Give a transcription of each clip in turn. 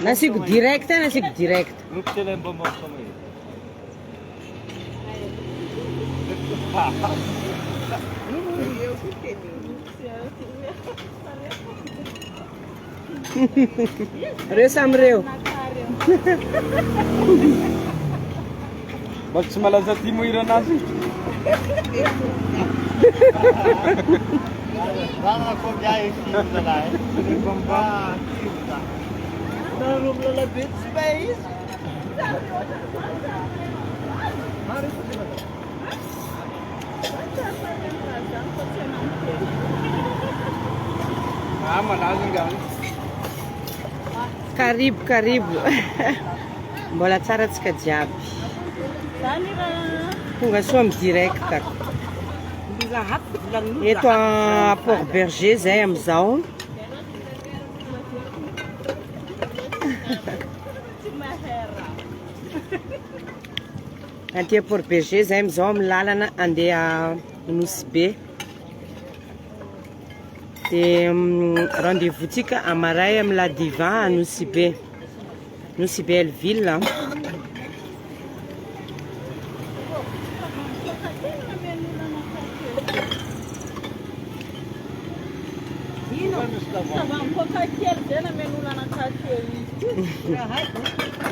Nasiako direct eh, nasiako direct. Reo samy reo. Mba tsy malaza aty moa hira anazy. Ah, malaza ngany. Karibo karibo. Mbola tsara tsika jiaby. Tonga soa amin'ny direct. Eto a Port Berger zay amin'izao. Aty Port Berger zay amin'izao amin'ny lalana andeha Nosy Be. Dia rendez-vous tsika amaray amin'ny La Diva à Nosy Be. Nosy Be Hellville.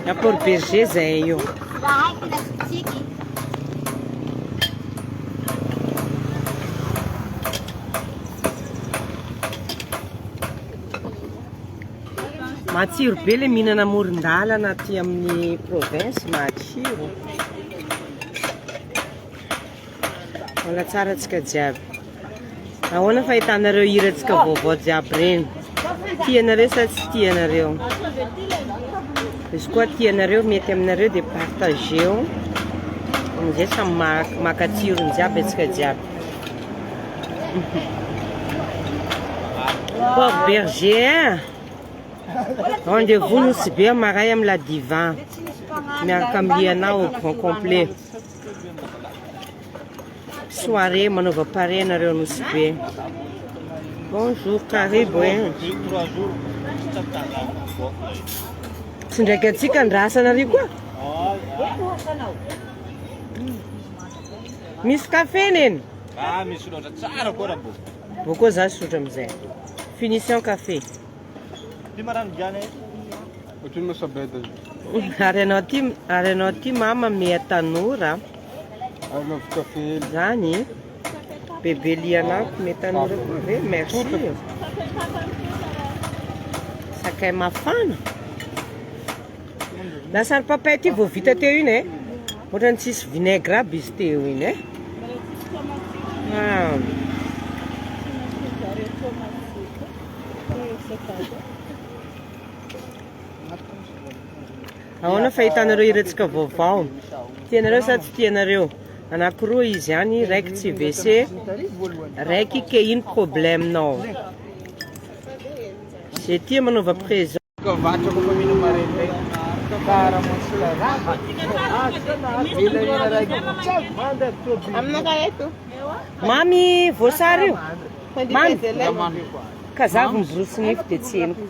À Port Berger zay io. Matsiro be le mihinana amoron-dalana aty amin'ny province, matsiro. Mbola tsara antsika jiaby. Ahoana fahitanareo hirantsika vaovao jiaby reny? Tianareo sa tsy tianareo? Izy koa tianareo, mety aminareo dia partageo. Amin'izay samy maka tsirony jiaby antsika jiaby. Port Berger. Rendez-vous Nosy Be maray amin'ny La Diva. Miaraka amin'ny Liana au grand complet. Soirée manaova pare nareo Nosy Be. Bonjour Karibo eh. Tsy ndraiky antsika andrasana ary koa. Misy café neny. Ah, misy loatra tsara koa raha bo. Bo koa za sotra amizay. Finition café. Ty marano giany eh. Ohatrinona masabeda. Ary anao ty ary anao ty mama miha tanora. Ary love café hely. Zany. Bebe Liana ko miha tanora koa ve? Merci. Sakay mafana. Lasary papay ty vao vita teo iny eh. Ohatran'ny tsisy vinaigre aby izy teo iny eh. Ah. Ahoana fahitanareo hirantsika vaovao? Tianareo sa tsy tianareo? Anankiroa izy ihany, raiky tsy WC, raiky ke ino problème-nao? Ze tia manaova présent. Mamy voasary io? Mamy? Ka za vao miborosy nify dia tsy henoko.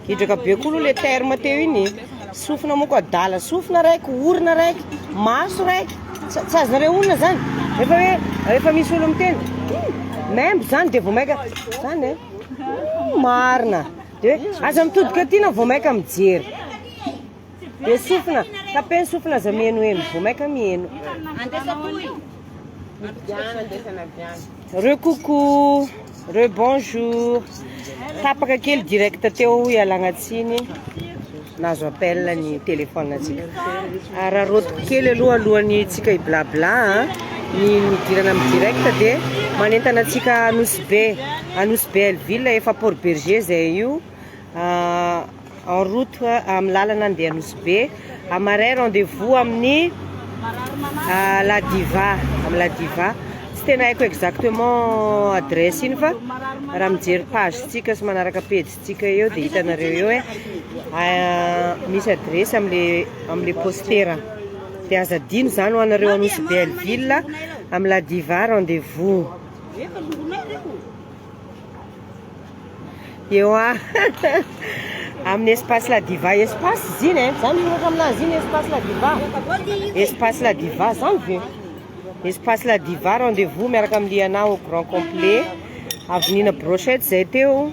Gidraka be koa aloha le terme teo iny. Sofina moa ko adala, sofina raiky, orona raiky, maso raiky. Tsy azonareo onona zany. Rehefa hoe rehefa misy olo miteny, hmm, membo zany dia vao maika zany e. Hmm, marina. Dia hoe aza mitodika aty na vao maika mijery. Dia sofina, tapeno sofina aza mihenoheno, vao maika miheno. Re coucou, re bonjour. Tapaka kely direct teo ialagna tsiny. Nahazo appel ny téléphone antsika. Araraotiko kely aloha alohan'ny tsika hiblabla a. Ny nidirana amin'ny direct dia manentana antsika Anosy Be, Anosy Be Hellville efa Port Berger zay io. En route amin'ny lalana andeha Nosy Be. Amaray rendez-vous amin'ny La Diva, amin'ny La Diva. Tsy tena haiko exactement adresse iny fa raha mijery page tsika sy manaraka pejy tsika eo dia hitanareo eo hoe misy adresse amle amle poster. Dia aza adino izany ho anareo Anosy Belleville amin'ny La Diva rendez-vous. Eo a amin'ny espace La Diva espace izy iny e. Zany misoratra aminazy iny espace La Diva. Espace La Diva zany ve? Espace La Diva rendez-vous miaraka amin'ny Liana au grand complet. Avenue brochette zay teo.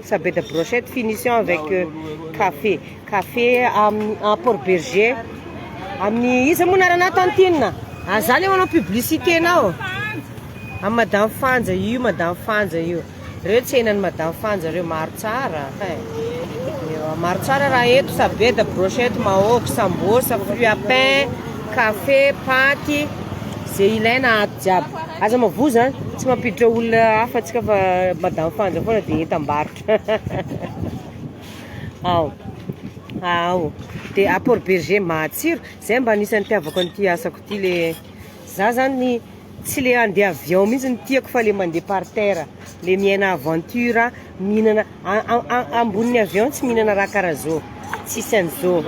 Sabeda brochette finition avec café. Café amin'ny à Port Berger. Amin'ny iza moa anarana tantine? Ah zany manao publicité nao. Amin'ny Madame Fanja io Madame Fanja io. Reo tsenan'ny Madame Fanja reo maro tsara. Hein. Maro tsara raha eto sabeda, brochette, mahôgo, sambosa, fruit à pain, café, paty, zay ilaina ato jiaby. Aza mavoza tsy mampiditra olona hafa atsika fa Madame Fanja foana dia entam-barotra. Ao. Ao. Dia à Port Berger matsiro. Zay mba anisan'ny tiavako an'ity asako ity le za zany tsy le andeha avion mihitsy no tiako fa le mandeha par terre, le miaina aventure, mihinana ambonin'ny avion tsy mihinana raha karaha zao, tsisy an'izao.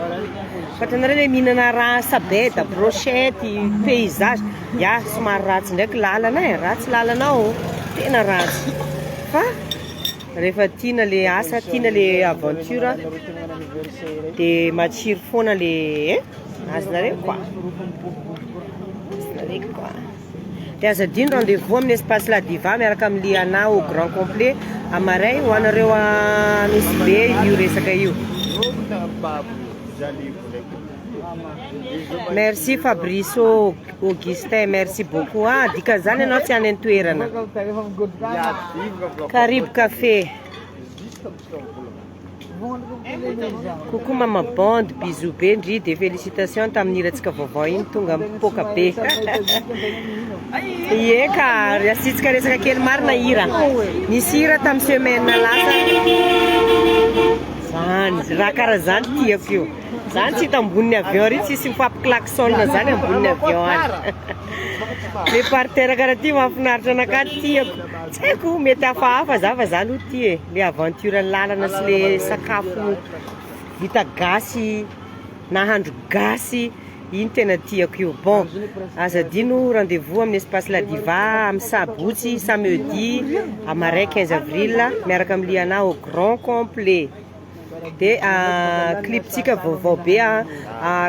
Fantanareo le mihinana raha sabeda, brochette, paysage, ya somary ratsy ndraiky lalana e, ratsy lalana ao, tena ratsy. Fa rehefa tiana le asa, tiana le aventure de matsiro foana le eh, azonareo quoi. Azonareo quoi. De aza adino rendez-vous amin'ny espace La Diva miaraka amin'ny Liana au grand complet amaray ho anareo Anosy Be io resaka io. Merci Fabrice Augustin, merci beaucoup. Ah, dikan'izany ianao tsy any an-toerana. Karibo Café. Coucou Mama Bond, bisous be ndry de félicitations tamin'ny hirantsika vaovao iny tonga mipoaka be. Ie ka asiantsika resaka kely marina hira. Nisy hira tamin'ny semaine lasa. Zany, raha karaha zany tiako io. Zany tsy hita ambonin'ny avion ary tsisy mifampi-klaxon zany ambonin'ny avion any. Le par terre karaha ty mahafinaritra anakahy tiako. Tsy haiko mety hafahafa za fa za aloha tia e. Le aventure lalana sy le sakafo vita gasy, nahandro gasy, iny tena tiako io. Bon, aza adino rendez-vous amin'ny espace La Diva amin'ny sabotsy, samedi, amaray 15 avril miaraka amin'ny Liana au grand complet. Dia clip-tsika vaovao be a,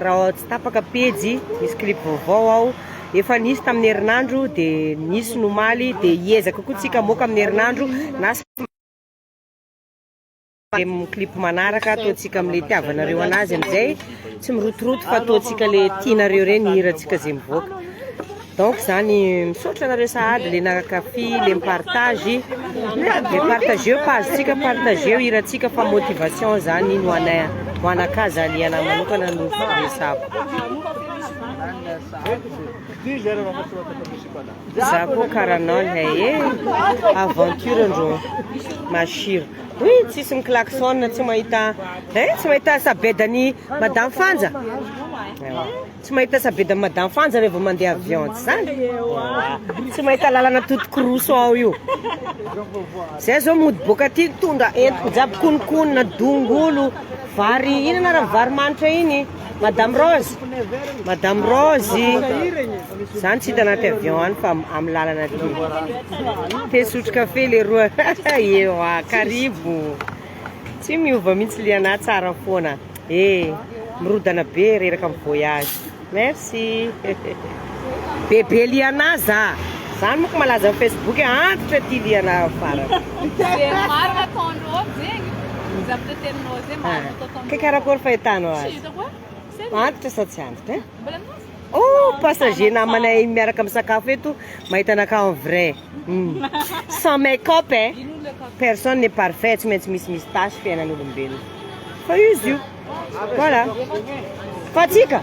raha tsy tapaka pejy misy clip vaovao ao. Efa nisy tamin'ny herinandro dia nisy ny omaly dia hiezaka koa tsika hamoaka amin'ny herinandro na clip manaraka ataontsika amin'ilay itiavanareo anazy amin'izay tsy mirotoroto fa ataontsika le tianareo ireny hirantsika izay mivoaka. Donc zany misaotra anareo sahady le nankafy le mipartage de partageo page tsika partageo hirantsika fa motivation zany iny ho anay ho anakahy zany anahy manokana no resako. Za koa karaha hay e aventure ndrô masiro. Oui tsisy mi-klaxon tsy mahita eh tsy mahita sabedany madame Fanja. Tsy mahita sabeda madame Fanja rehefa mandeha avion tsy zany? Tsy mahita lalana totokoroso ao io. Zay zao mody boaka aty nitondra entiko jiaby konokonona, dongolo, vary ino anarany vary manitra iny? Madame Rose, Madame Rose. Zany tsy hita anaty avion any fa amin'ny lalana aty. Te hisotro kafe le roa. Ewa, karibo. Tsy miova mihitsy Liana tsara foana. Eh, mirodana be reraka amin'ny voyage. Merci. Bebe Liana za. Zany moko malaza amin'ny Facebook antitra ty Liana farany. Zegny marina ataondreo aby zegny. Zavatra teninao zegny marina ataondreo. Ke karakory fahitanao Tsy azy? hitako e. Sérieux. Antitra sa tsy antitra? eh? Mbola minazy. Oh, passager namanay miaraka misakafo eto mahita anakahy en vrai. Sans make-up eh. Ino le café? Personne n'est parfait, tsy maintsy misy misy tâche fiainan'olombelona. Fa izy io. Voilà. Fa atsika?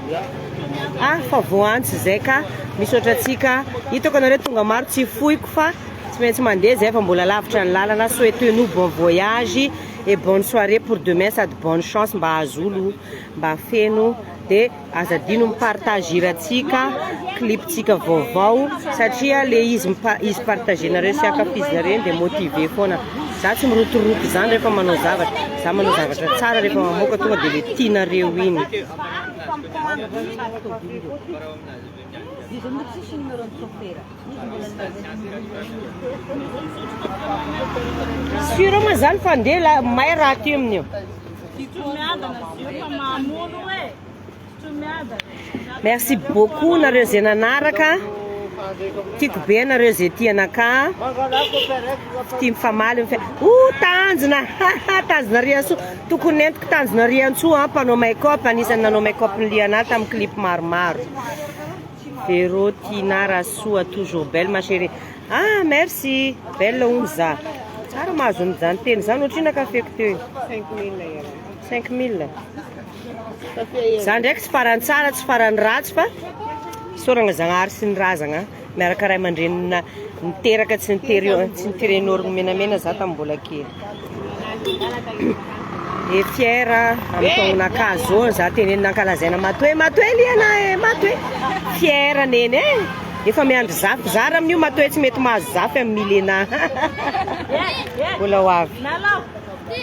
Ah, fa voantsy zay ka misaotra atsika. Hitako anareo tonga maro tsy foiko fa tsy maintsy mandeha zay fa mbola lavitra ny lalana. Souhaitez-nous bon voyage et bonne soirée pour demain sady bonne chance mba hahazo olo mba feno. De aza adino mipartage atsika cliptsika vaovao, satria le izy izy partagenareo sy ankafizinareo de motivé foana. Za tsy mirotoroto zany rehefa manao zavatra, za manao zavatra tsara. Rehefa mamoaka tonga de le tianareo iny. Izy amin'io tsisy numéro ny chauffeur. Izy mbola Sûr moa zany fa andeha la may raha ty amin'io. Miadana zio fa mamono e. Tsy miadana. Merci beaucoup nareo zay nanaraka. Tiako be nareo zay tia anaka. Tia mifamaly o tanjona tanjona riantsoa. Tokony nentiko tanjona riantsoa, mpanao make-up, anisan'ny nanao make-up ny liana tamin'ny clip maromaro. Vero Tina Rasoa, toujours belle ma chérie. Ah, merci. Belle hono za. Tsara mahazo an'izany teny zany. Ohatrina kafeko teo? 5000. Za ndraiky tsy farany tsara, tsy farany ratsy, fa soragna Zagnahary sy ny razagna miaraka ray aman-drenina niteraka, tsy nitery, tsy niteren'orogno menamena za tamin'ny mbola kely. E fiera amin'ny taonaka zao za tenenina ankalazaina matoe matoe liana e matoe fiera neny e, efa miandry zafy zara amin'io matoe, tsy mety mahazo zafy amin'ny Milena mbola ho avy.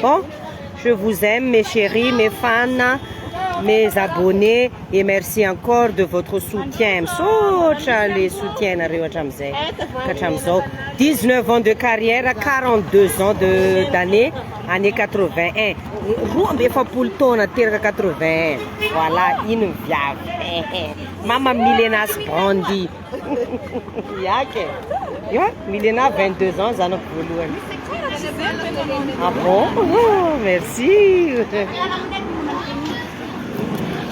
Bon, je vous aime, mes chéris, mes fans, mes abonnés, et merci encore de votre soutien. Misaotra le soutien nareo hatramin'izay ka hatramin'izao. 19 ans de carrière, 42 ans de d'année, année 81, 42 taona, teraka 81. Voilà, ino ny viavy mama Milena sy Brandy yake ya Milena, 22 ans, zanako voalohany. Ah bon? Oh, merci.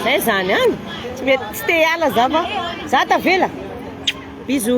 Zay zany any tsy mety tsy te hiala za fa za tavela. Bisous.